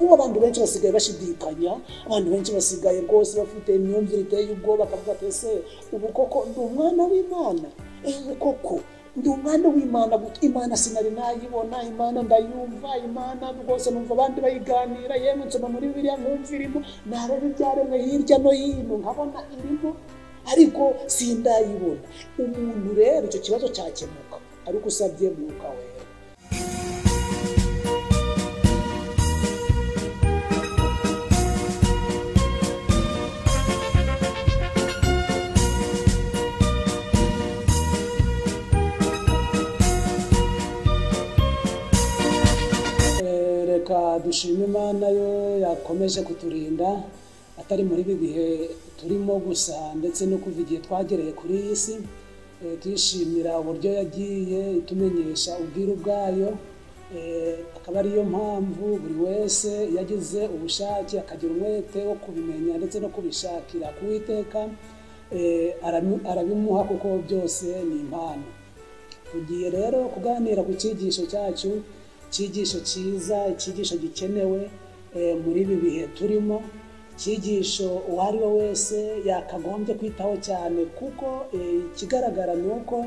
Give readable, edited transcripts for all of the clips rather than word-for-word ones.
Ubu abantu benshi basigaye bashidikanya, abantu benshi basigaye rwose bafite imyumvire iteye ubwoba, bakavuga ati ese ubu koko ndi umwana w'Imana? Ubu koko ndi umwana w'Imana? Imana sinari nayibona, Imana ndayumva, Imana rwose numva abandi bayiganira, yemwe nsoma muri Bibiliya nkumva irimo, nareba ibyaremwe hirya no hino nkabona irimo, ariko sindayibona. Umuntu rero icyo kibazo cyakemuka ariko usabye Mwuka Wera. Reka dushime Imana yo yakomeje kuturinda atari muri ibi bihe turimo gusa, ndetse no kuva igihe twagereye kuri iyi si. Tuyishimira uburyo yagiye itumenyesha ubwiru bwayo, akaba ariyo mpamvu buri wese yagize ubushake akagira umwete wo kubimenya ndetse no kubishakira ku Uwiteka, arabimuha kuko byose ni impano. Tugiye rero kuganira ku cyigisho cyacu, icyigisho cyiza, icyigisho gikenewe muri ibi bihe turimo, icyigisho uwo ari we wese yakagombye kwitaho cyane, kuko ikigaragara ni uko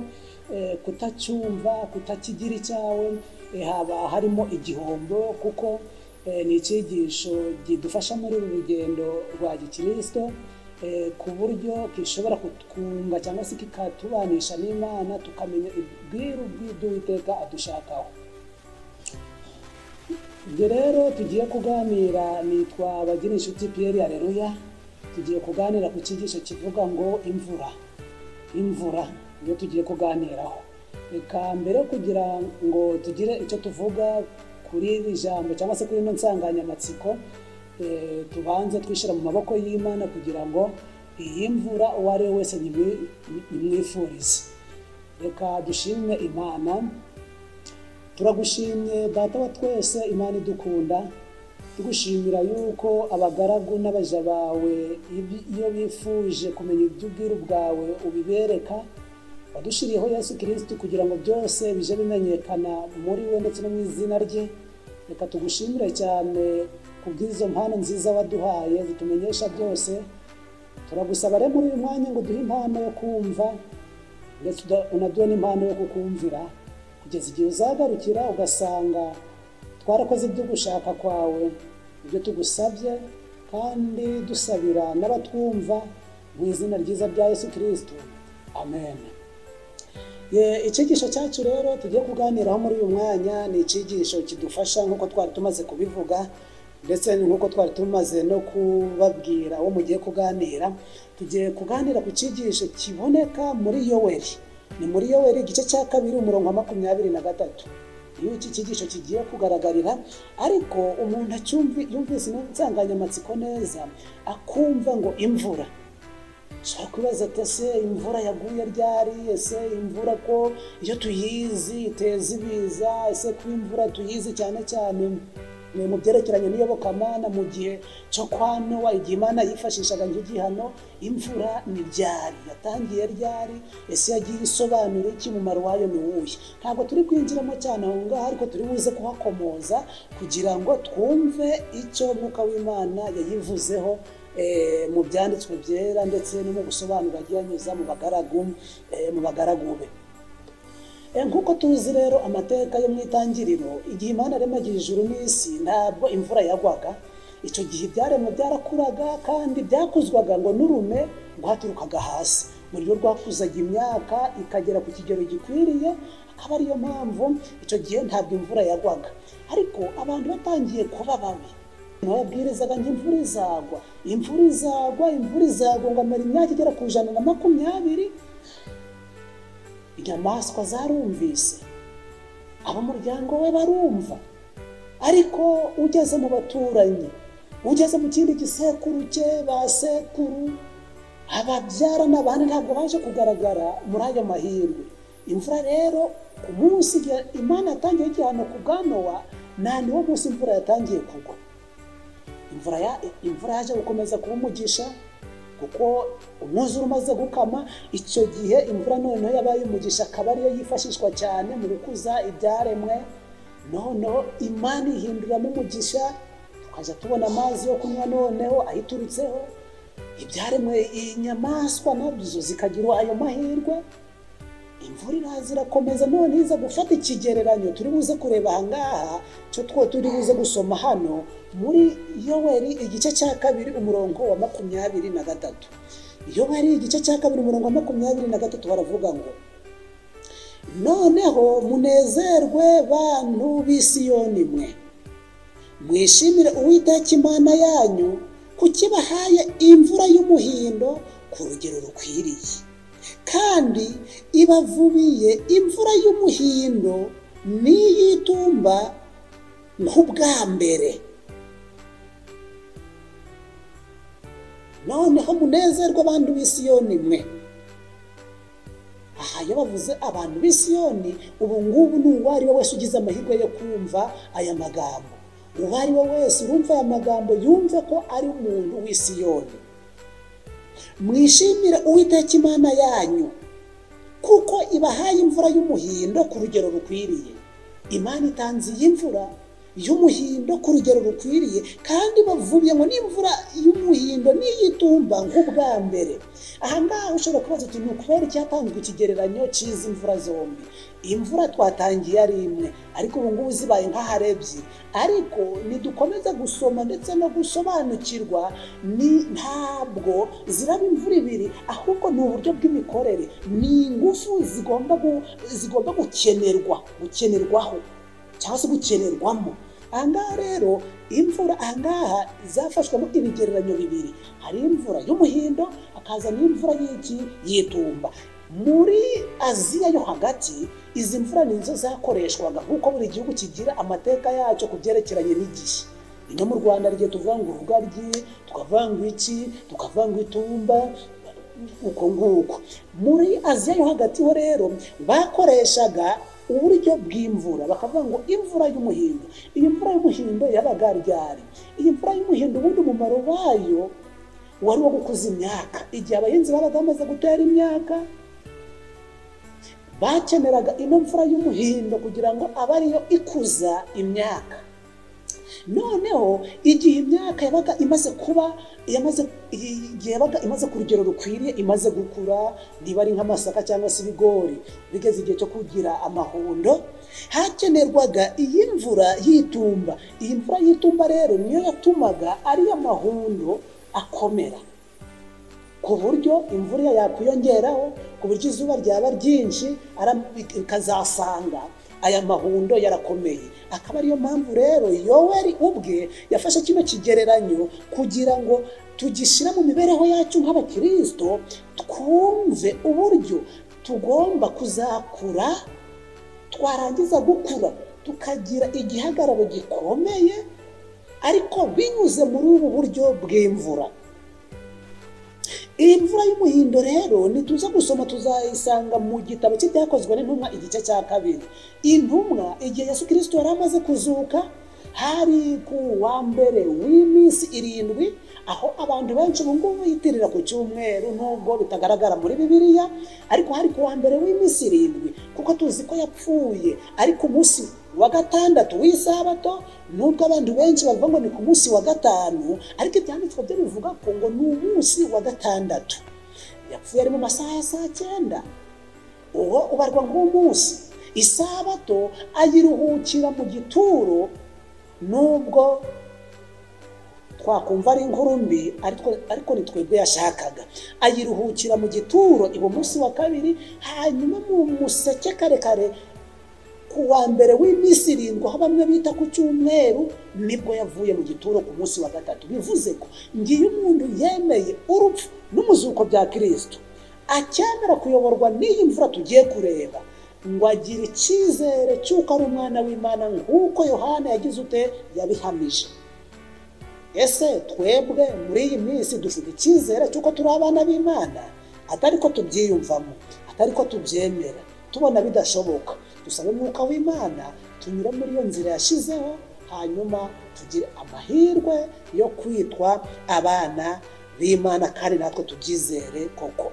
kutacyumva, kutakigira icyawe, haba harimo igihombo, kuko ni icyigisho kidufasha muri uru rugendo rwa gikristo, ku buryo gishobora kutwunga cyangwa se kikatubanisha n'Imana, tukamenya ubwiru bw'Uwiteka adushakaho. Ibyo rero tugiye kuganira, nitwa Bagirinshuti Pierre Areruya. Tugiye kuganira ku cyigisho kivuga ngo imvura. Imvura niyo tugiye kuganiraho. Reka mbere kugira ngo tugire icyo tuvuga kuri iri jambo cyangwa se kuri ino nsanganyamatsiko, tubanze twishyira mu maboko y'Imana kugira ngo iyi mvura uwo ari we wese nyimwifurize. Reka dushime Imana. Turagushimye Data wa twese, Imana idukunda, tugushimira yuko abagaragu n'abaja bawe iyo bifuje kumenya iby'ubwiru bwawe ubibereka. Wadushiriyeho Yesu Kristo kugira ngo byose bije bimenyekana muri we ndetse no mu izina rye. Reka tugushimire cyane kubw'izo mpano nziza waduhaye zitumenyesha byose. Turagusaba rero muri uyu mwanya ngo duhe impano yo kumva, ndetse unaduhe n'impano yo kukumvira, kugeza igihe uzagarukira ugasanga twarakoze ibyo gushaka kwawe, ibyo tugusabye, kandi dusabira n'abatwumva mu izina ryiza rya Yesu Kristo, amen. Icyigisho cyacu rero tugiye kuganiraho muri uyu mwanya ni icyigisho kidufasha nk'uko twari tumaze kubivuga, ndetse nk'uko twari tumaze no kubabwira uwo mugiye kuganira. Tugiye kuganira ku cyigisho kiboneka muri Yoweri. Ni muri Yoweri igice cya 2 umurongo wa 23. Iyo iki cyigisho kigiye kugaragarira, ariko umuntu yumvise insanganyamatsiko neza akumva ngo imvura. Ushobora kwibaza ati ese imvura yaguye ryari? Ese imvura ko iyo tuyizi iteza ibiza? Ese ko imvura tuyizi cyane cyane mu byerekeranye n'iyobokamana mu gihe cyo kwa Nowa, igihe Imana yifashishaga nk'igihano, imvura ni ryari? Yatangiye ryari? Ese yagiye isobanura iki? Umumaro wayo ni uwuhe? Ntabwo turi kwinjiramo cyane aho ngaho, ariko turi buze kuhakomoza kugira ngo twumve icyo Mwuka w'Imana yayivuzeho mu byanditswe byera, ndetse no mu gusobanura agiye anyuza mu bagaragu be. Nk'uko tuzi rero amateka yo mu itangiriro, igihe Imana yaremaga ijuru n'isi ntabwo imvura yagwaga. Icyo gihe ibyaremwe byarakuraga kandi byakuzwaga ngo n'urume rwaturukaga hasi, uburyo rwakuzaga imyaka ikagera ku kigero gikwiriye, akaba ariyo mpamvu icyo gihe ntabwo imvura yagwaga. Ariko abantu batangiye kuba babi, babwirizaga ngo imvura izagwa, imvura izagwa, imvura izagwa, ngo amara imyaka igera ku 120. Inyamaswa zarumvise, ab'umuryango we barumva, ariko ugeze mu baturanyi, ugeze mu kindi gisekuru cye, ba sekuru, ababyara n'abandi ntabwo baje kugaragara muri ayo mahirwe. Imvura rero ku munsi Imana yatangiye igihano ku bwa Nowa, nta niwo munsi imvura yatangiye kugwa. Imvura yaje gukomeza kuba umugisha, kuko umwuzure umaze gukama, icyo gihe imvura noneho yabaye umugisha, akaba ariyo yifashishwa cyane mu gukuza ibyaremwe. Noneho Imana ihinduramo umugisha, Tukajya tubona amazi yo kunywa noneho ayiturutseho. Ibyaremwe inyamaswa nabyo zikagira ayo mahirwe. Imvura iraza irakomeza, none iza gufata ikigereranyo turi buze kureba aha ngaha, cyo two turi buze gusoma hano muri Yoweri igice cya 2 umurongo wa 23. Yoweri igice cya 2 umurongo wa 23 baravuga ngo: noneho munezerwe bantu b'Isiyoni mwe, mwishimire Uwiteka Imana yanyu, kukibahaye imvura y'umuhindo ku rugero rukwiriye, kandi ibavubiye imvura y'umuhindo n'iyitumba nk'ubwa mbere. Noneho munezerwe abantu b'Isiyoni mwe. Aha iyo bavuze abantu b'Isiyoni, ubu ngubu ni uwo ari we wese ugize amahirwe yo kumva aya magambo. Uwo ari we wese urumva aya magambo yumve ko ari umuntu w'Isiyoni. Mwishimire Uwiteka Imana yanyu, kuko ibahaye imvura y'umuhindo ku rugero rukwiriye. Imana itanze iyi mvura y'umuhindo ku rugero rukwiriye, kandi bavuye ngo n'imvura y'umuhindo n'iyitumba nk'ubwa mbere. Aha ngaha ushobora kubaza uti ni ukubera icyatanzwe ikigereranyo cy'izi mvura zombi? Imvura twatangiye ari imwe, ariko ubu ngubu zibaye nk'ahari ebyiri. Ariko nidukomeza gusoma ndetse no gusobanukirwa, ni ntabwo ziraba imvura ibiri, ahubwo ni uburyo bw'imikorere, ni ingufu zigomba gukenerwaho cyangwa se gukenerwamo. Aha ngaha rero imvura aha ngaha zafashwamo ibigereranyo bibiri, hari imvura y'umuhindo hakaza n'imvura y'iki y'itumba. Muri Aziya yo hagati izi mvura nizo zakoreshwaga, nk'uko buri gihugu kigira amateka yacyo ku byerekeranye n'igihe. Ino mu Rwanda rigiye tuvuga ngo urugaryi, tukavanga iki, tukavanga itumba, uko nguko. Muri Aziya yo hagati ho rero bakoreshaga uburyo bw'imvura, bakavuga ngo imvura y'umuhindo. Iyi mvura y'umuhindo yabaga ryari? Iyi mvura y'umuhindo ubundi umumaro wayo wari wo gukuza imyaka. Igihe abahinzi babaga bamaze gutera imyaka, bakeneraga ino mvura y'umuhindo kugira ngo abe ariyo ikuza imyaka. Noneho igihe imyaka yabaga imaze kuba igihe yabaga imaze ku rugero rukwiriye, imaze gukura, niba ari nk'amasaka cyangwa se ibigori, bigeze igihe cyo kugira amahundo, hakenerwaga iyi mvura y'itumba. Iyi mvura y'itumba rero niyo yatumaga ari amahundo akomera, ku buryo imvura yakwiyongeraho, ku buryo izuba ryaba ryinshi ikazasanga aya mahundo yarakomeye. Akaba ariyo mpamvu rero Yoweri ubwe yafashe kino kigereranyo kugira ngo tugishyire mu mibereho yacu nk'abakristo, twumve uburyo tugomba kuzakura, twarangiza gukura tukagira igihagararo gikomeye, ariko binyuze muri ubu buryo bw'imvura. Iyi mvura y'umuhindo rero nituza gusoma tuzayisanga mu gitabo cy'Ibyakozwe n'Intumwa igice cya 2. Intumwa igihe Yesu Kristo yari amaze kuzuka, hari ku wa mbere w'iminsi 7, aho abantu benshi ubu ngubu bitirira ku cyumweru nubwo bitagaragara muri Bibiliya, ariko hari ku wa mbere w'iminsi 7, kuko tuzi ko yapfuye ari ku munsi wa 6 w'isabato, nubwo abantu benshi bavuga ngo ni ku munsi wa 5, ariko ibyanditswe byo bivuga ko ngo ni umunsi wa 6. Yapfuye ari mu masaha ya saa 9, uwo ubarwa nk'umunsi. Isabato ayiruhukira mu gituro, nubwo twakumva ari inkuru mbi, ariko ni twebwe yashakaga. Ayiruhukira mu gituro ibo munsi wa 2, hanyuma mu museke kare kare ku wa mbere w'iminsi 7, aho bamwe bita ku cyumweru, nibwo yavuye mu gituro ku munsi wa 3. Bivuze ko ngiye umuntu yemeye urupfu n'umuzuko bya Kristo, acyemera kuyoborwa n'iyi mvura tugiye kureba, ngo agire icyizere cy'uko ari umwana w'Imana nk'uko Yohana yagize ute yabihamije. Ese twebwe muri iyi minsi dufite icyizere cy'uko turi abana b'Imana? Atari ko tubyiyumvamo, atari ko tubyemera, tubona bidashoboka. Dusabe Umwuka w'Imana tunyure muri iyo nzira yashizeho, hanyuma tugire amahirwe yo kwitwa abana b'Imana kandi natwe tubyizere koko.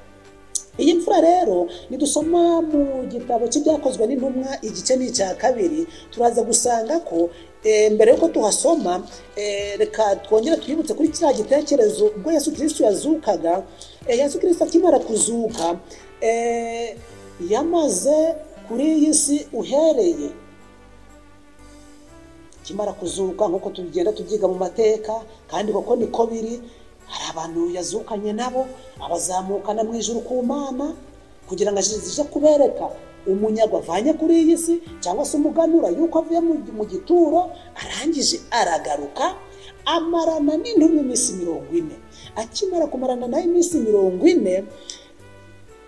Iyi mvura rero nidusoma mu gitabo cy'Ibyakozwe n'Intumwa igice ni icya 2, turaza gusanga ko Mbere yuko tuhasoma, reka twongere twibutse kuri kiriya gitekerezo ubwo Yesu Kristo yazukaga. Yesu Kristo akimara kuzuka, yamaze kuri iyi si uhereye akimara kuzuka, nk'uko tugenda tubyiga mu mateka, kandi koko niko biri. Hari abantu yazukanye nabo abazamukana mu ijuru ku Mana, kugira ngo aje kubereka umunyago avanye kuri iyi si, cyangwa se umuganura yuko avuye mu gituro. Arangije aragaruka amarana n'intumwa iminsi 40. Akimara kumarana nayo iminsi 40,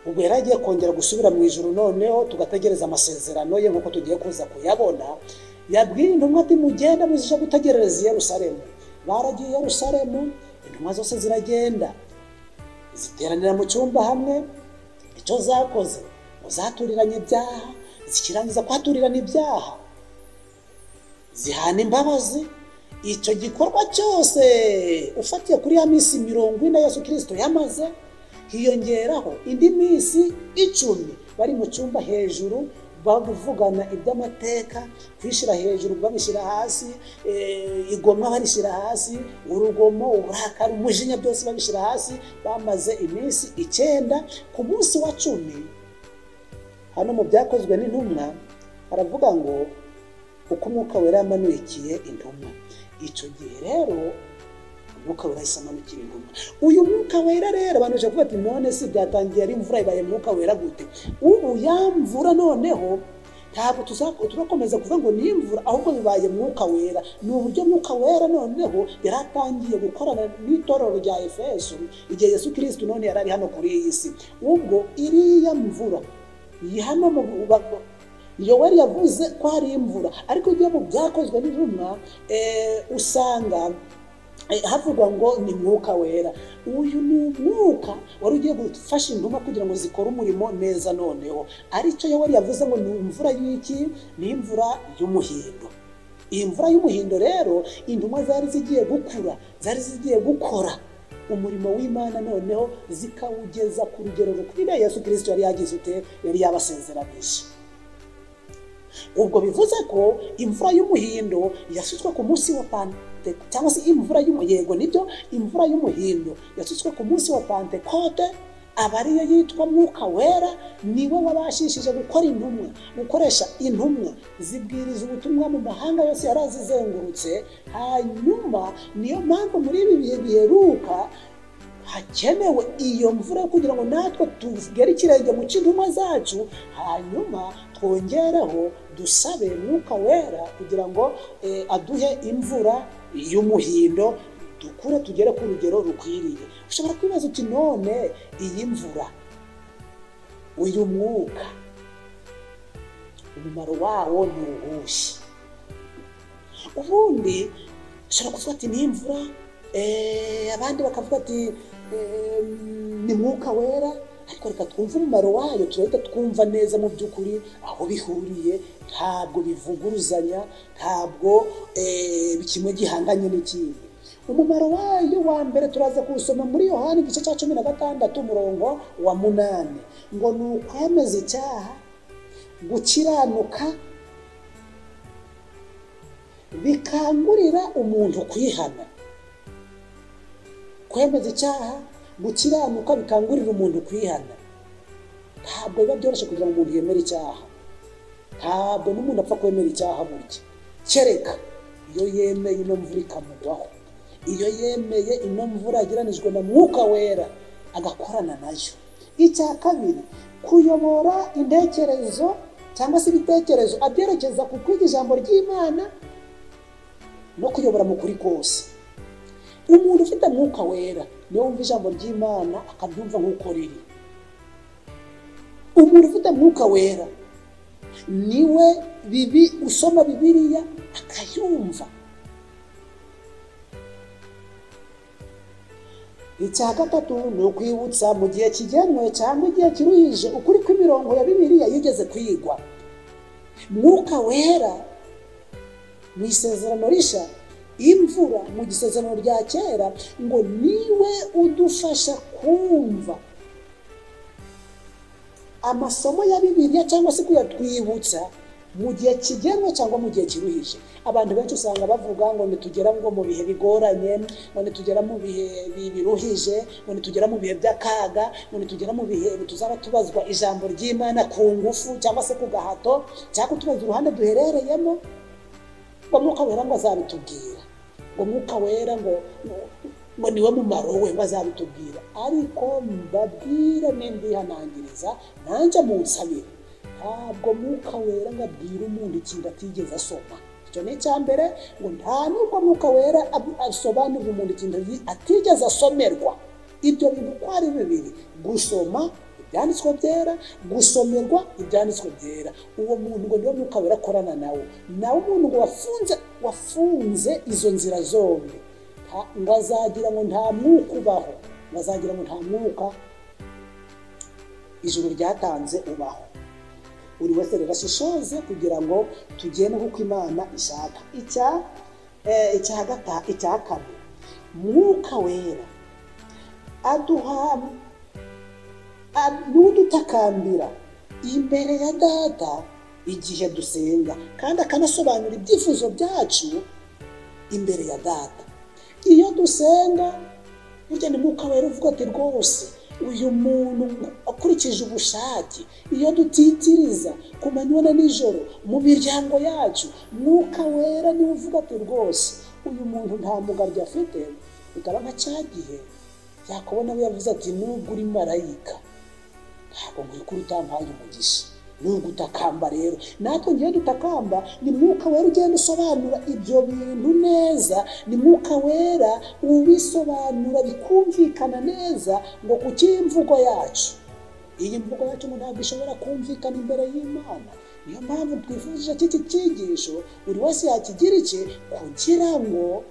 ubwo yari agiye kongera gusubira mu ijuru, noneho tugategereza amasezerano ye nk'uko tugiye kuza kuyabona. Yabwiye intumwa ati mugenda muzije gutegerereza i Yerusalemu. Baragiye i Yerusalemu, intumwa zose ziragenda ziteranira mu cyumba hamwe. Icyo zakoze, zaturiranye ibyaha, zikirangiza kwaturirana ibyaha zihana imbabazi. Icyo gikorwa cyose ufatiye kuri ya minsi 40 Yesu Kristo yamaze, hiyongeraho indi minsi 10 bari mu cyumba hejuru bavugana iby'amateka, kwishyira hejuru babishyira hasi, igomwa barishyira hasi, urugomo, uburakari, umujinya byose babishyira hasi. Bamaze iminsi 9. Ku munsi wa 10, hano mu Byakozwe n'Intumwa haravuga ngo uko Umwuka Wera yamanukiye intumwa. Icyo gihe rero Umwuka Wera yahise amanukira intumwa. Uyu Mwuka Wera rero abantu bashobora kuvuga ati none si byatangiye ari imvura, ibaye Mwuka Wera gute? Ubu ya mvura noneho ntabwo turakomeza kuvuga ngo ni imvura, ahubwo bibaye Mwuka Wera. Ni uburyo Mwuka Wera noneho yari atangiye gukorana n'itorero rya Efeso igihe Yesu Kristo none yari ari hano kuri iyi si. Ubwo iriya mvura iyi hano Yoweri yavuze ko hari imvura, ariko igihe mu Byakozwe n'Intumwa usanga havugwa ngo ni Mwuka Wera. Uyu ni umwuka wari ugiye gufasha intumwa kugira ngo zikore umurimo neza noneho, aricyo Yoweri yavuze ngo ni imvura y'iki? Ni imvura y'umuhindo. Iyi mvura y'umuhindo rero intumwa zari zigiye gukura, zari zigiye gukora umurimo w'Imana noneho zikawugeza ku rugero rukwiriye Yesu Kristo yari yagize ute, yari yabasezeranije. Ubwo bivuze ko imvura y'umuhindo yasutswe ku munsi wa Pantekote, cyangwa se imvura y'umuhindo, nibyo, imvura y'umuhindo yasutswe ku munsi wa Pantekote, aba ariyo yitwa Mwuka Wera. Niwe wabashishije gukora intumwa, gukoresha intumwa zibwiriza ubutumwa mu mahanga yose yarazizengurutse. Hanyuma niyo mpamvu muri ibi bihe biheruka hakenewe iyo mvura kugira ngo natwe tugere ikirenge mu cy'intumwa zacu, hanyuma twongereho dusabe Mwuka Wera kugira ngo aduhe imvura y'umuhindo, dukure tugere ku rugero rukwiriye. Ushobora kwibaza uti none iyi mvura, uyu mwuka, umumaro wawo ni uwuhe? Ubundi ushobora kuvuga ati ni imvura, abandi bakavuga ati ni Mwuka Wera, ariko reka twumve umumaro wayo, turahita twumva neza mu by'ukuri aho bihuriye. Ntabwo bivuguruzanya, ntabwo kimwe gihanganye n'ikindi. Umumaro wayo wa mbere turaza kuwusoma muri Yohana igice cya 16 umurongo wa 8, ngo ni ukwemeza icyaha, gukiranuka, bikangurira umuntu kwihana. Kwemeza icyaha, gukiranuka, bikangurira umuntu kwihana. Ntabwo biba byoroshye kugira ngo umuntu yemere icyaha. Ntabwo n'umuntu apfa kwemera icyaha burya, kereka iyo yemeye ino mvura ikamugwaho, iyo yemeye ino mvura yageranijwe na Mwuka Wera agakorana nayo. Icya kabiri, kuyobora intekerezo cyangwa se ibitekerezo abyerekeza ku kwiga ijambo ry'Imana no kuyobora mu kuri kose. Umuntu ufite Mwuka Wera niwe wumva ijambo ry'Imana akabyumva nk'uko riri. Umuntu ufite Mwuka Wera niwe bibi usoma Bibiliya akayumva. Icya gatatu ni ukwibutsa mu gihe kigenwe cyangwa igihe kiruhije ukuri kw'imirongo ya Bibiliya yigeze kwigwa. Mwuka Wera mu isezerano rishya, imvura mu gisezerano rya kera, ngo niwe udufasha kumva amasomo ya Bibiliya cyangwa se kuyatwibutsa Mu gihe kigenwe cyangwa mu gihe kiruhije. Abantu benshi usanga bavuga ngo nitugera ngo mu bihe bigoranye, ngo nitugera mu bihe biruhije, ngo nitugera mu bihe by'akaga, ngo nitugera mu bihe tuzaba tubazwa ijambo ry'Imana ku ngufu cyangwa se ku gahato, cyangwa tubaza uruhande duherereyemo, ngo Mwuka Wera ngo azabitubwira, ngo Mwuka Wera ngo niwe mumaro we ngo azabitubwira. Ariko mbabwire n'imbihanangiriza nanjye munsabire, ntabwo Mwuka Wera ngo abwire umuntu ikintu atigeze asoma. Icyo ni icya mbere, ngo nta nubwo Mwuka Wera asobanurira umuntu ikintu atigeze asomerwa. Ibyo bintu uko ari bibiri, gusoma ibyanditswe byera, gusomerwa ibyanditswe byera, uwo muntu ngo niwe Mwuka Wera akorana nawe. Nawe umuntu ngo wafunze izo nzira zombi, ngo azagira ngo nta mwuka ubaho, ngo azagira ngo nta mwuka ijuru ryatanze ubaho. Buri wese rero ashishoze kugira ngo tugende nk'uko Imana ishaka. Icya kane, Mwuka Wera aduha n'udutakambira imbere ya Data igihe dusenga, kandi akanasobanura ibyifuzo byacu imbere ya Data. Iyo dusenga burya ni Mwuka Wera uvuga ati rwose uyu muntu akurikije ubushake. Iyo dutitiriza ku manywa na nijoro mu miryango yacu, Mwuka Wera niwe uvuga ati rwose uyu muntu nta mugaryo afite. Bikaba nka cya gihe Yakobo nawe yavuze ati nubwo uri marayika ntabwo nkwikura utampaye umugisha. Nubwo utakamba rero, natwe ngiye dutakamba, ni Mwuka Wera ugenda usobanura ibyo bintu neza, ni Mwuka Wera ubisobanura bikumvikana neza, ngo kuki imvugo yacu, iyi mvugo yacu ngo ntabwo ishobora kumvikana imbere y'Imana. Niyo mpamvu twifuje iki cyigisho buri wese yakigira iki, kugira ngo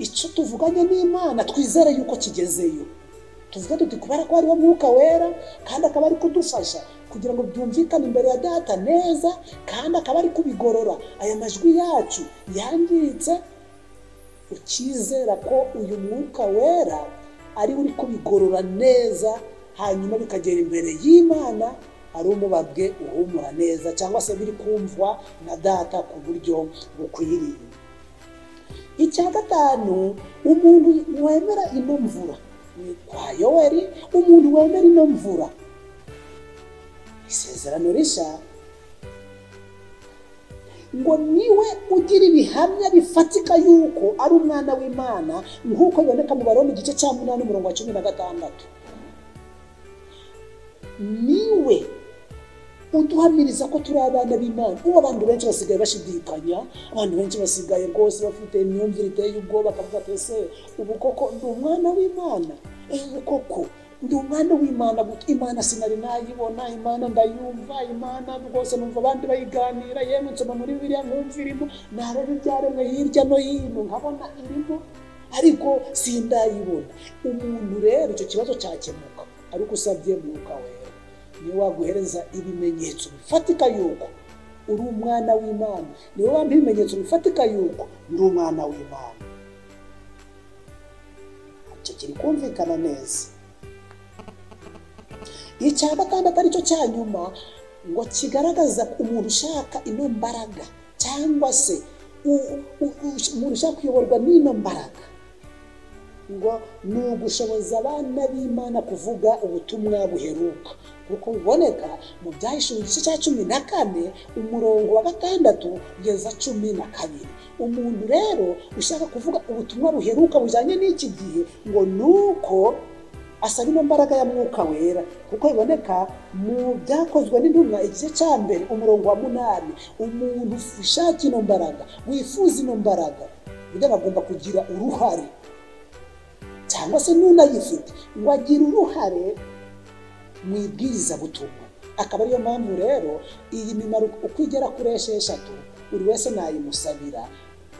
icyo tuvuganye n'Imana twizere yuko kigezeyo. Tuvuga tuti kubera ko hariho Mwuka Wera kandi akaba ari kudufasha kugira ngo byumvikane imbere ya Data neza, kandi akaba ari kubigorora aya majwi yacu yangiritse. Ukizera ko uyu Mwuka Wera ari uri kubigorora neza, hanyuma bikagera imbere y'Imana ari umubabwe uhumura neza, cyangwa se biri kumvwa na Data ku buryo bukwiriye. Icya gatanu, umuntu wemera ino mvura kwa Yoweri, umuntu wemera ino mvura, isezerano rishya, ngo niwe ugira ibihamya bifatika yuko ari umwana w'Imana, nk'uko biboneka mu Baroma igice cya 8 umurongo wa 16. Niwe uduhamiriza ko turi abana b'Imana. Ubu abantu benshi basigaye bashidikanya, abantu benshi basigaye rwose bafite imyumvire iteye ubwoba, bakavuga ati ese ubu koko ndi umwana w'Imana? Ubu koko ndi umwana w'Imana? Imana sinari nayibona, Imana ndayumva, Imana rwose numva abandi bayiganira, yemwe nsoma muri Bibiliya nkumva irimo, nareba ibyaremwe hirya no hino nkabona irimo, ariko sindayibona. Umuntu rero icyo kibazo cyakemuka ariko usabye Mwuka Wera, niwe waguhereza ibimenyetso bifatika yuko uri umwana w'Imana, niwe wampa ibimenyetso bifatika yuko ndi umwana w'Imana. Icyo kiri kumvikana neza. Icya gatandatu aricyo cya nyuma, ngo kigaragaza umuntu ushaka ino mbaraga, cyangwa se umuntu ushaka kuyoborwa n'ino mbaraga, ngo ni ugushoboza abana b'Imana kuvuga ubutumwa buheruka, kuko buboneka mu Byahishuwe igice cya 14 umurongo wa 6 kugeza 12. Umuntu rero ushaka kuvuga ubutumwa buheruka bujyanye n'iki gihe, ngo nuko asaba ino mbaraga ya Mwuka Wera, kuko iboneka mu Byakozwe n'Intumwa igice cya 1 umurongo wa 8. Umuntu ushaka ino mbaraga, wifuza ino mbaraga, burya bagomba kugira uruhare, cyangwa se n'unayifite ngo agire uruhare mu ibwirizabutumwa. Akaba ariyo mpamvu rero iyi mimaro uko igera kuri 6 buri wese nayimusabira,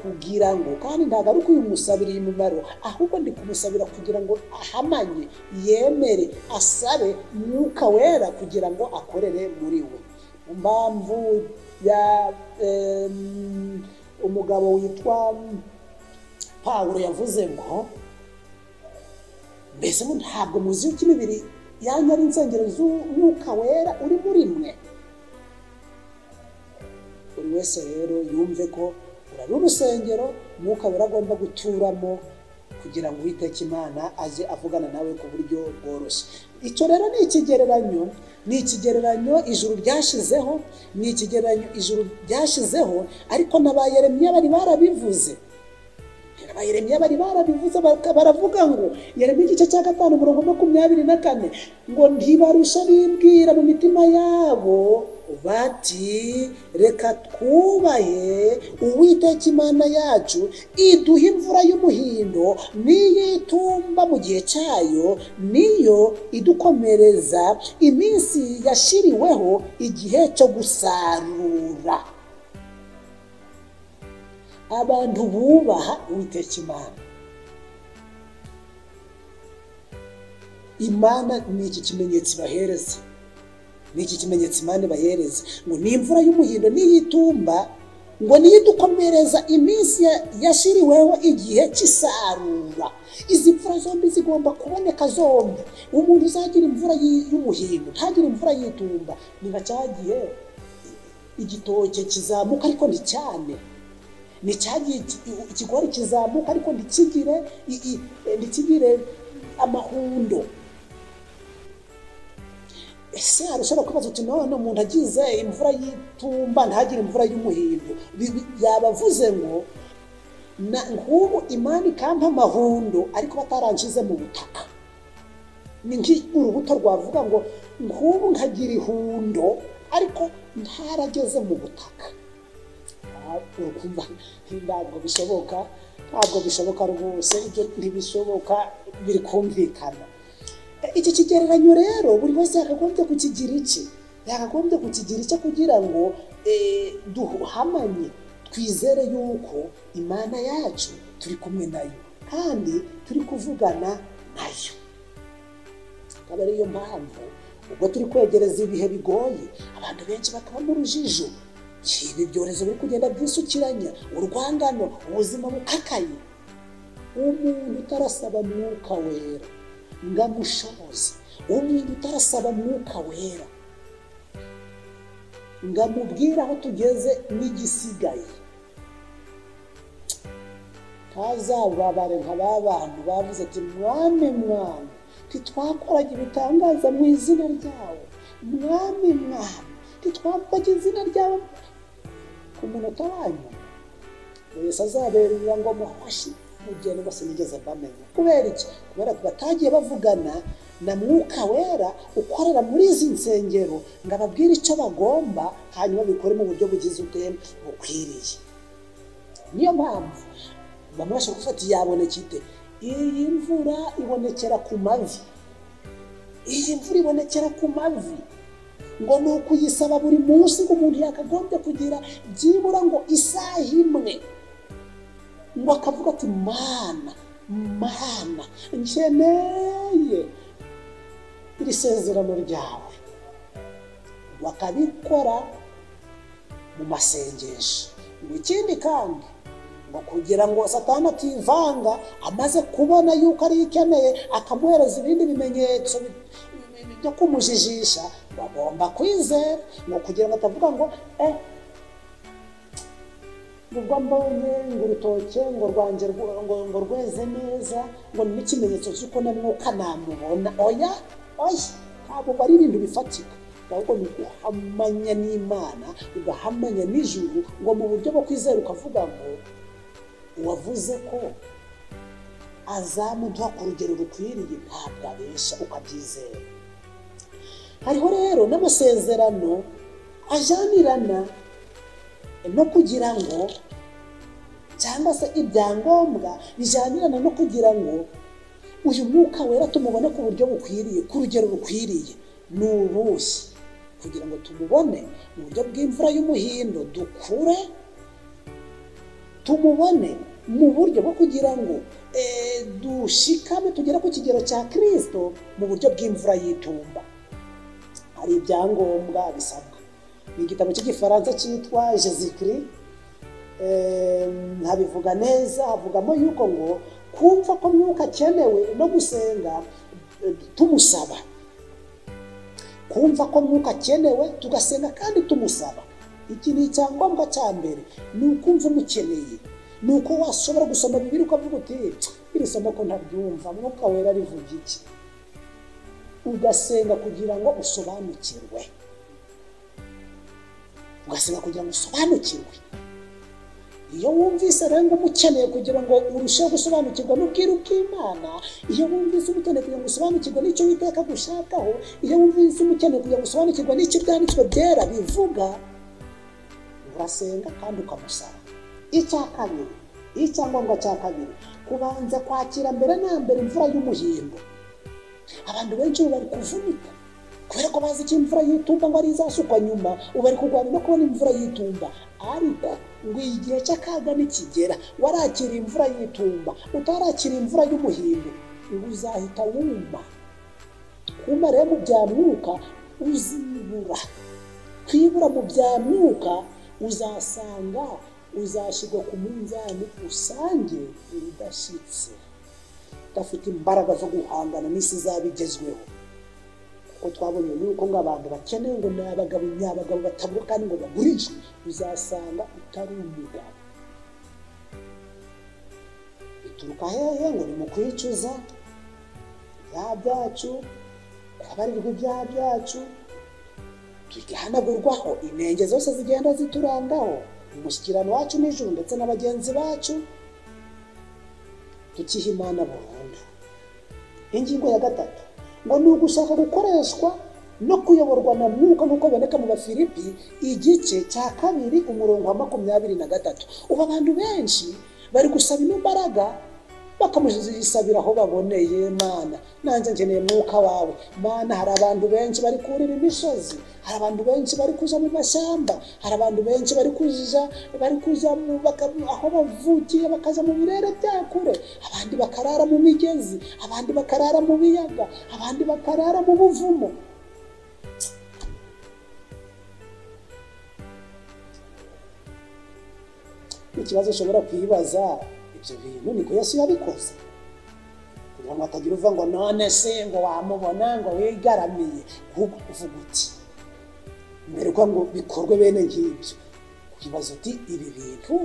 kugira ngo, kandi ntabwo ari ukuyimusabira iyi mimaro, ahubwo ndi kumusabira kugira ngo ahamanye, yemere, asabe Mwuka Wera kugira ngo akorere muri we. Mu mpamvu ya umugabo witwa Pawulo yavuze ngo mbese ntabwo muzi yuko imibiri yanyu ari insengero z'Umwuka Wera uri muri mwe. wese rero yumve ko uri urusengero Mwuka Wera agomba guturamo kugira ngo Uwiteka Imana aze avugana nawe ku buryo bworoshye. Icyo rero ni ikigereranyo, ni ikigereranyo ijuru ryashizeho, ni ikigereranyo ijuru ryashizeho, ariko na ba Yeremiya bari barabivuze. Ba Yeremiya bari barabivuze, baravuga ngo Yeremiya igice cya 5 umurongo 24 ngo ntibarusha bibwira mu mitima yabo bati reka twubahe Uwiteka Imana yacu iduha imvura y'umuhindo n'iyitumba mu gihe cyayo, niyo idukomereza iminsi yashiriweho igihe cyo gusarura. Abantu bubaha Uwiteka Imana. Imana ni iki kimenyetso ibahereza, ni iki kimenyetso Imana ibahereza ngo ni imvura y'umuhindo n'iyitumba, ngo niyidukomereza iminsi yashiriweho igihe cy'isarura. Izi mvura zombi zigomba kuboneka zombi. Umuntu uzagira imvura y'umuhindo ntagira imvura y'itumba, ni nka cya gihe igitoke kizamuka ariko nticyane, ni cya gihe ikigori kizamuka ariko ntikigire amahundo. Ese ushobora kwibaza uti none umuntu agize imvura y'itumba ntagire imvura y'umuhindo, yabavuze ngo nk'ubu Imana ikampa amahundo ariko bataranshize mu butaka. Ni nk'urubuto rwavuga ngo nk'ubu nkagira ihundo ariko ntarageze mu butaka. Ntabwo bishoboka, ntabwo bishoboka rwose, ibyo ntibishoboka, biri kumvikana. Iki kigereranyo rero buri wese yakagombye kukigira iki, yakagombye kukigira icyo kugira ngo duhamanye, twizere yuko Imana yacu turi kumwe nayo kandi turi kuvugana nayo. Akaba ariyo mpamvu ubwo turi kwegereza ibihe bigoye, abantu benshi bakaba mu rujijo, ibi byorezo biri kugenda byisukiranya, urwangano, ubuzima bukakaye. Umuntu utarasaba Mwuka Wera ngamushoboze, umuntu utarasaba Mwuka Wera ngamubwira aho tugeze n'igisigaye, ntazababare nka ba bantu bavuze ati mwami mwami ntitwakoraga ibitangaza mu izina ryawe, mwami mwami ntitwavugaga izina ryawe. Ku munota wanyu Yesu azaberera ngo muhoshe mugende bose nigeze bamenya. Kubera iki? Kubera ko batagiye bavugana na Mwuka Wera ukorera muri izi nsengero ngo ababwire icyo bagomba, hanyuma bikore mu buryo bugize ute bukwiriye. Niyo mpamvu bamwe bashobora gufata yaboneka ite? Iyi mvura ibonekera ku mavi, iyi mvura ibonekera ku mavi, ngo ni ukuyisaba buri munsi, ngo umuntu yakagombye kugira byibura ngo isaha imwe ngo akavuga ati Mana Mana nkeneye iri sezerano ryawe, bakabikora mu masengesho. Ngo ikindi kandi ngo kugira ngo Satani ativanga, amaze kubona yuko ari ikeneye akamuhereza ibindi bimenyetso byo kumujijisha, bagomba kwizera, ngo kugira ngo atavuga ngo ubwo mbonye ngo urutoke ngo rwanjye ngo rweze neza, ngo ni ikimenyetso cy'uko na Mwuka namubona. Oya oya, ntabwo ari ibintu bifatika, ahubwo ni uguhamanya n'Imana, ugahamanya n'ijuru, ngo mu buryo bwo kwizera ukavuga ngo uwavuze ko azamuduha ku rugero rukwiriye ntabwo abesha, ukabyizera. Hariho rero n'amasezerano ajanirana no kugira ngo, cyangwa se ibyangombwa bijanirana no kugira ngo uyu Mwuka Wera tumubone ku buryo bukwiriye, ku rugero rukwiriye. Ni ubuhe? Kugira ngo tumubone mu buryo bw'imvura y'umuhindo dukure, tumubone mu buryo bwo kugira ngo dushikame tugere ku kigero cya Kristo mu buryo bw'imvura y'itumba. Hari ibyangombwa bisabwa. Ni igitabo cy'igifaransa cyitwa Jésus-Christ, ntabivuga neza, havugamo yuko ngo kumva ko Mwuka akenewe no gusenga tumusaba, kumva ko Mwuka akenewe tugasenga kandi tumusaba. Iki ni icyangombwa cya mbere, ni ukumva umukeneye, ni uko washobora gusoma Bibiliya ukavuga uti iri somo ko ntaryumva, Mwuka Wera rivuga iki? Ugasenga kugira ngo usobanukirwe, ugasenga kugira ngo usobanukirwe. Iyo wumvise rero ngo umukeneye kugira ngo urusheho gusobanukirwa n'ubwiru bw'Imana, iyo wumvise umukeneye kugira ngo usobanukirwe n'icyo Uwiteka agushakaho, iyo wumvise umukeneye kugira ngo usobanukirwe n'icyo Ibyanditswe Byera bivuga, urasenga kandi ukamusaba. Icya kabiri, icyangombwa cya kabiri, kubanza kwakira mbere na mbere imvura y'umuhindo. Abantu benshi ubu bari kuvunika kubera ko bazi ko imvura y'itumba ngo ari izasukwa nyuma, ubu bari kurwana no kubona imvura y'itumba. Ariko ngo igihe cy'akaga nikigera, warakira imvura y'itumba, utarakira imvura y'umuhindo, ngo uzahita wuma. Kuma rero mu bya mwuka uzibura. Kwibura mu bya mwuka uzasanga uzashyirwa ku munzani usange udashyitse, udafite imbaraga zo guhangana n'isi izaba igezweho. Kuko twabonye yuko ngo abantu bakeneye ngo ni abagabo nyabagabo batabura kandi ngo bagurishwe, uzasanga utari umugabo. Bituruka hehe? Ngo ni mu kwicuza ibyaha byacu, kubabarirwa ibyaha byacu, tugahanagurwaho inenge zose zigenda ziturangaho, umushyikirano wacu n'ijuru ndetse na bagenzi bacu, tukiha Imana burundu. Ingingo ya gatatu ngo ni ugushaka gukoreshwa no kuyoborwa na Mwuka nk'uko biboneka mu Bafilipi igice cya 2 umurongo wa 23. Ubu abantu benshi bari gusaba ino mbaraga bakamuzisabira aho baboneye. Mana, nanjye nkeneye Mwuka wawe. Mana, hari abantu benshi bari kurira imisozi, hari abantu benshi bari kuja mu mashyamba, hari abantu benshi bari kuja aho bavukiye bakaja mu birere bya kure, abandi bakarara mu migezi, abandi bakarara mu biyaga, abandi bakarara mu buvumo. Ikibazo ushobora kwibaza, ibyo bintu niko Yesu yabikoze? Kugira ngo hatagira uvuga ngo none se ngo wamubona ngo wigaramiye, ahubwo uvuga uti mbere ko ngo bikorwe bene nk'ibyo, ukibaza uti ibi bintu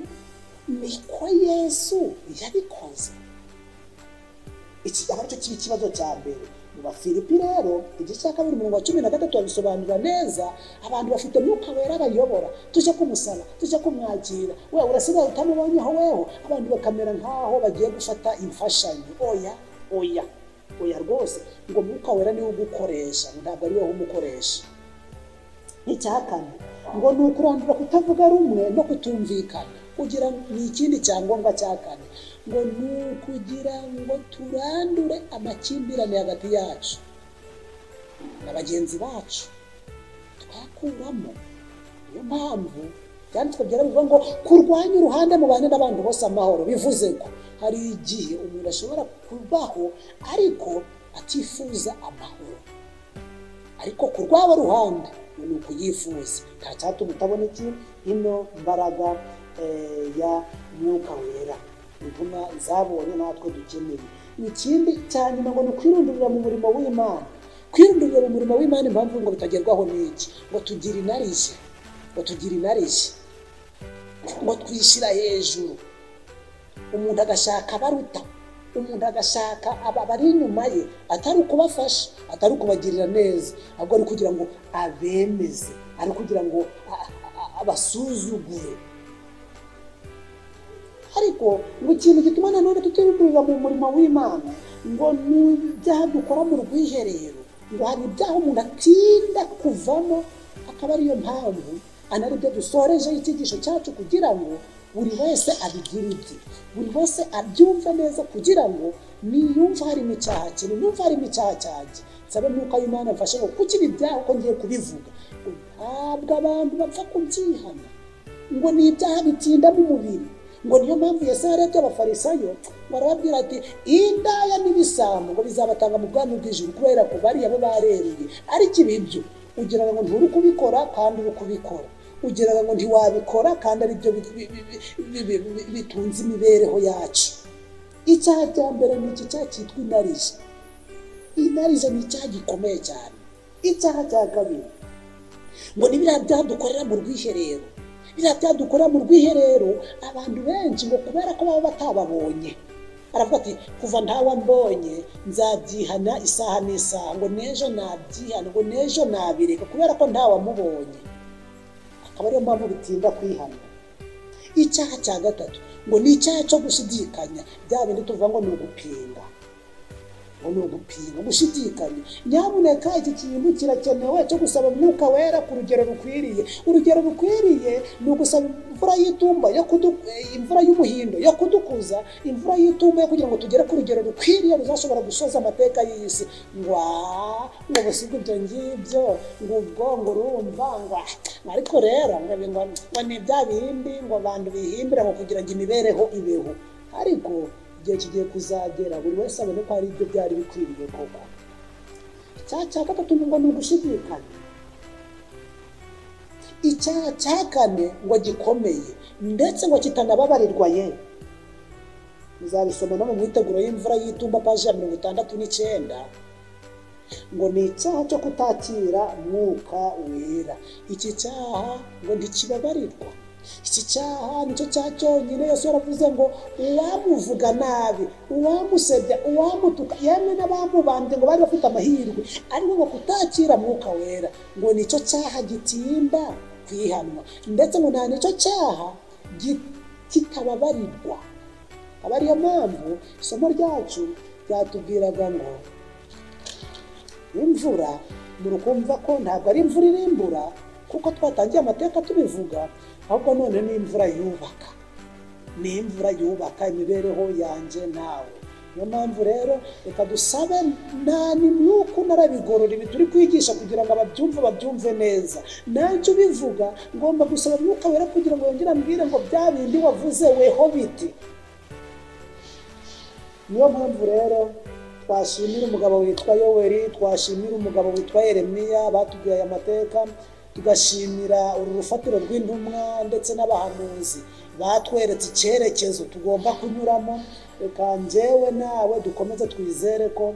niko Yesu yabikoze? Iki aba aricyo kiba ikibazo cya mbere. Mu Bafilipi rero igice cya 2 umurongo wa 13 babisobanura neza. Abantu bafite Mwuka Wera bayobora, tujya kumusaba, tujya kumwakira, we urasigaye utamubonyeho weho, abantu bakamera nkaho bagiye gufata imfashanyo. Oya, oya, oya rwose, ngo Mwuka Wera niwe ugukoresha, ntabwo ari wowe umukoresha. Icya kane ngo ni ukurandura kutavuga rumwe no kutumvikana. Kugira ni ikindi cyangombwa cya kane, ngo ni ukugira ngo turandure amakimbirane hagati yacu na bagenzi bacu, twakuramo. Niyo mpamvu byanditswe byera bivuga ngo kurwanya uruhande mubane n'abantu bose amahoro. Bivuze ko hari igihe umuntu ashobora kubaho ariko atifuza amahoro, ariko kurwaba ruhande ni ukuyifuza. Nta cyatuma utabona iki ino mbaraga ya Mwuka Wera intumwa zabonye natwe dukeneye. Ikindi cya nyuma ngo ni ukwirundurira mu murimo w'Imana. Kwirundurira mu murimo w'Imana, impamvu ngo bitagerwaho n'iki? Ngo tugire inarijye, ngo tugire inarijye, ngo twishyira hejuru. Umuntu agashaka abaruta, umuntu agashaka abari inyuma ye, atari ukubafasha, atari ukubagirira neza, ahubwo ari kugira ngo abemeze, ari kugira ngo abasuzugure. Ariko ngo ikintu gituma nanone tutirundurira mu murimo w'Imana ngo ni ibyaha dukora mu rwiherero, ngo hari ibyaha umuntu atinda kuvamo, akaba ariyo mpamvu anaribyo dusoreje icyigisho cyacu, kugira ngo buri wese abigire ibye, buri wese abyumve neza, kugira ngo niyumva harimo icyaha cye, niyumva harimo icyaha cyanjye, nsabe Mwuka w'Imana amfashe ngo kuki ibi byaha uko ngiye kubivuga. Ntabwo abantu bapfa kubyihana, ngo ni ibyaha bitinda mu mubiri. Ngo niyo mpamvu Yesu yarebye Abafarisayo barababwira ati indaya n'ibisambo ngo bizabatanga mu bwami bw'ijuru, kubera ko bariya bo bareruye. Ariko ibibyo ugira ngo nturi kubikora kandi uri kubikora, ugira ngo ntiwabikora kandi ari byo bitunze imibereho yacu. Icyaha cya mbere ni iki cyaha cyitwa inarijye. Inarijye ni icyaha gikomeye cyane. Icyaha cya kabiri ngo ni biriya byaha dukorera mu rwiherero. Biriya byaha dukorera mu rwiherero, abantu benshi ngo kubera ko baba batababonye, aravuga ati kuva ntawe mbonye nzabyihana isaha n'isaha, ngo n'ejo nabyihana, ngo n'ejo nabireka kubera ko ntawamubonye. Akaba ariyo mpamvu bitinda kwihana. Icyaha cya gatatu ngo ni icyaha cyo gushidikanya, bya bindi tuvuga ngo ni ugupinga, ngo ni ugupinga, gushidikanya. Nyamuneka iki kintu kirakenewe cyo gusaba Umwuka Wera ku rugero rukwiriye. Urugero rukwiriye ni ugusaba imvura y'itumba yo imvura y'umuhindo yo kudukuza, imvura y'itumba yo kugira ngo tugere ku rugero rukwiriye ruzashobora gusoza amateka y'isi. Ngo ngo busigwe ibyo ngibyo, ngo ubwo ngo urumva ngo ariko rero ngo ni bya bindi ngo abantu bihimbira ngo kugira ngo imibereho ibeho. Ariko igihe kigiye kuzagera buri wese abone ko ari ibyo byari bikwiriye koko. Icyaha cya gatatu ngo ni ugushidikanya. Icyaha cya kane ngo gikomeye ndetse ngo kitanababarirwa ye, muzabisoma no mu mwiteguro y'imvura y'itumba paji ya 69, ngo ni icyaha cyo kutakira Mwuka Wera. Iki cyaha ngo ntikibabarirwa. Iki cyaha nicyo cyaha cyonyine Yesu yaravuze ngo uwamuvuga nabi, uwamusebya, uwamutuka, yemwe n'abamubambye ngo bari bafite amahirwe, ariko ngo kutakira Mwuka Wera ngo nicyo cyaha gitinda kwihanwa, ndetse ngo nta nicyo cyaha kitababarirwa. Aba ariyo mpamvu isomo ryacu ryatubwiraga ngo imvura, murukumva ko ntabwo ari imvura irimbura, kuko twatangiye amateka tubivuga, ahubwo none ni imvura yubaka, ni imvura yubaka imibereho yanjye nawe. Niyo mpamvu rero reka dusabe nta nimwuka unarabigorora ibi turi kwigisha kugira ngo ababyumve babyumve neza. Nanjye ubivuga ngomba gusaba Mwuka Wera kugira ngo yongere ambwire ngo bya bindi wavuze weho biti. Niyo mpamvu rero twashimira umugabo witwa Yoweri, twashimira umugabo witwa Yeremiya batubwiye aya mateka, tugashimira uru rufatiro rw'intumwa ndetse n'abahanuzi batweretse icyerekezo tugomba kunyuramo. Reka njyewe nawe dukomeze twizere ko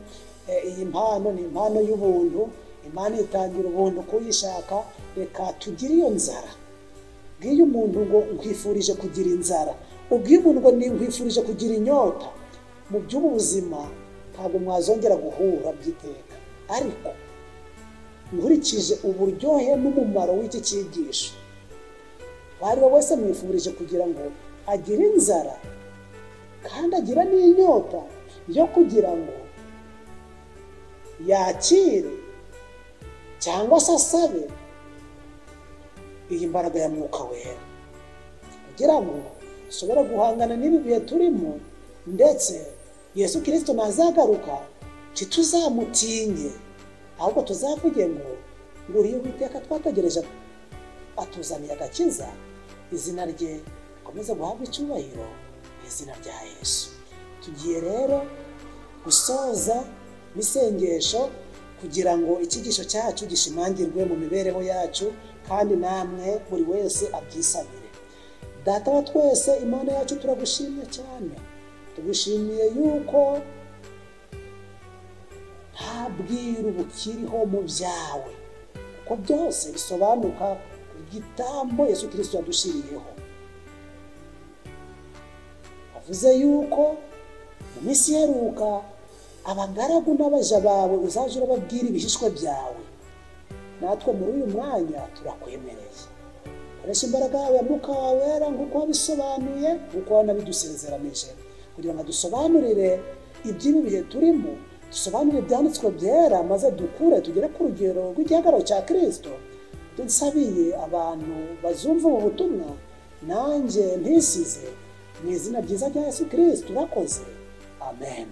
iyi mpano ni impano y'ubuntu, Imana itangira ubuntu kuyishaka. Reka tugire iyo nzara. Bwiye umuntu ngo nkwifurije kugira inzara, ubwiye umuntu ngo nkwifurije kugira inyota, mu by'ubu buzima ntabwo mwazongera guhura by'iteka. Ariko nkurikije uburyohe n'umumaro w'iki cyigisho, uwo wese mwifurije kugira ngo agire inzara kandi agira n'inyota yo kugira ngo yakire cyangwa se asabe iyi mbaraga ya Mwuka Wera, kugira ngo dushobore guhangana n'ibi bihe turimo, ndetse Yesu Kristo nazagaruka ntituzamutinye, ahubwo tuzavuge ngo nguriye Uwiteka twategereje atuzaniye agakiza, izina rye rikomeze guhabwa icyubahiro mu izina rya Yesu. Tugiye rero gusoza n'isengesho kugira ngo icyigisho cyacu gishimangirwe mu mibereho yacu, kandi namwe buri wese abyisabire. Data wa twese, Imana yacu, turagushimye cyane. Tugushimiye yuko nta bwiru bukiriho mu byawe, kuko byose bisobanuka ku gitambo Yesu Kristo yadushiriyeho. Avuze yuko mu minsi iheruka abagaragu n'abaja bawe uzaje urababwira ibihishwe byawe. Natwe muri uyu mwanya turakwemereye. Koresha imbaraga yawe ya Mwuka Wera nk'uko wabisobanuye, nk'uko wanabidusezeranije, kugira ngo dusobanurire iby'ibi bihe turimo, dusobanure ibyanditswe byera, maze dukure tugere ku rugero rw'igihagararo cya Kristo. Dusabiye abantu bazumva ubu butumwa, nanjye ntisize, mu izina ryiza rya Yesu Kristo urakoze. Amen.